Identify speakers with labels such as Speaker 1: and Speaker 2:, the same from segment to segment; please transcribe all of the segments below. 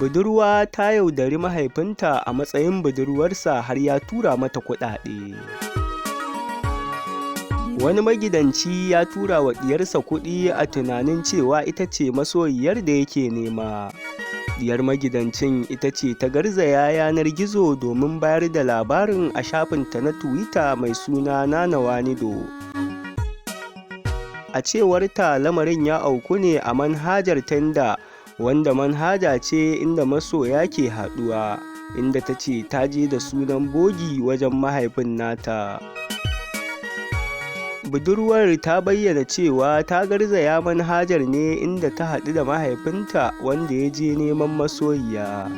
Speaker 1: Budurwa ta yaudari mahaifinta a matsayin budurwarsa har ya tura mata kuɗaɗe. Wani magidanci ya tura wa ɗiyarsa kuɗi a tunanin cewa ita ce masoyiyar da yake nema. Diyar magidancin ita ce ta garzaya yanar gizo domin bayar da labarin a shafinta na Twitter mai suna #Nanawanido. A cewarta, lamarin ya auku ne a manhajar Tinder, wanda manhaja ce inda masoya ke haɗuwa, inda ta ce ta je da sunan bogi wajen mahaifin nata. Budurwar ta bayyana cewa ta garzaya manhajar ne inda ta haɗu da mahaifinta wanda ya je neman masoyiya.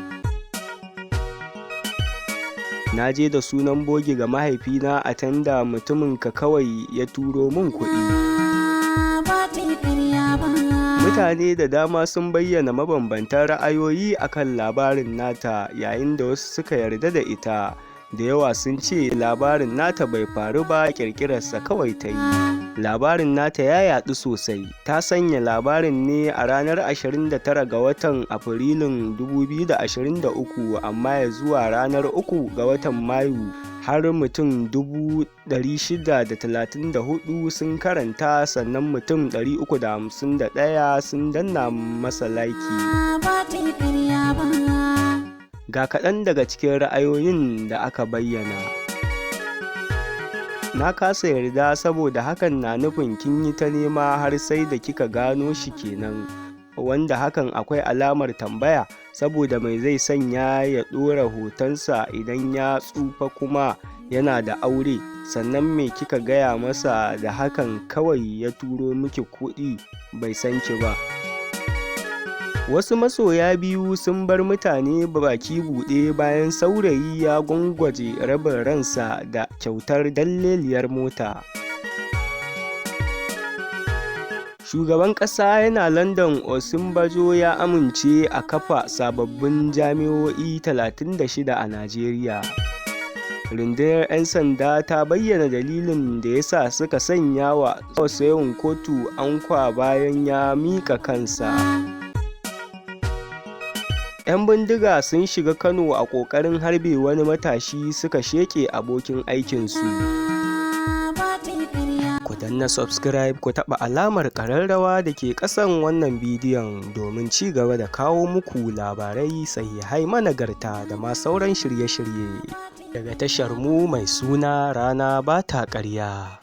Speaker 1: "Na je da sunan bogi ga mahaifina a Tinder, mutuminka kawai ya turo min kuɗi." Mutane da dama sun bayyana mabambantan ra'ayoyi a kan labarin nata, yayin da wasu suka yarda da ita, da yawa sun ce labarin nata bai faru ba, ƙirƙirarsa kawai ta yi. Labarin nata ya yaɗu sosai. Ta sanya labarin ne a ranar 29 ga watan Afrilun 2023, amma ya zuwa ranar 3 ga watan Mayu har mutum 634,000 sun karanta sannan mutum 351 sun danna masa like. Ga kaɗan daga cikin ra'ayoyin da aka bayyana. "Na kasa yarda saboda hakan na nufin kin yi ta nema har sai da kika gano shi kenan, wanda hakan akwai alamar tambaya, saboda mai zai sanya ya ɗora hotonsa idan ya tsufa kuma yana da aure, sannan me kika gaya masa da hakan kawai ya turo miki kuɗi bai san ki ba?" Wasu masoya biyu sun bar mutane baki buɗe bayan saurayi ya gwangwaje rabin ransa da kyautar dalleliyar mota. Shugaban ƙasa yana London Osinbajo ya amince a kafa sababbin jami'o'i 36 a Najeriya. Rundunar 'yan sanda ta bayyana dalilin da ya sa suka sanya wa Seun Kuti ankwa bayan ya miƙa kansa. 'Yan bindiga sun shiga Kano a ƙoƙarin harbe wani matashi suka sheƙe abokin aikinsu. Ku danna subscribe ku taɓa alamar ƙararrawa da ke ƙasan wannan bidiyon domin ci gaba da kawo muku labarai sahihai managarta da ma sauran shirye-shirye daga tashar mu mai suna Rana Ba Ta Ƙarya.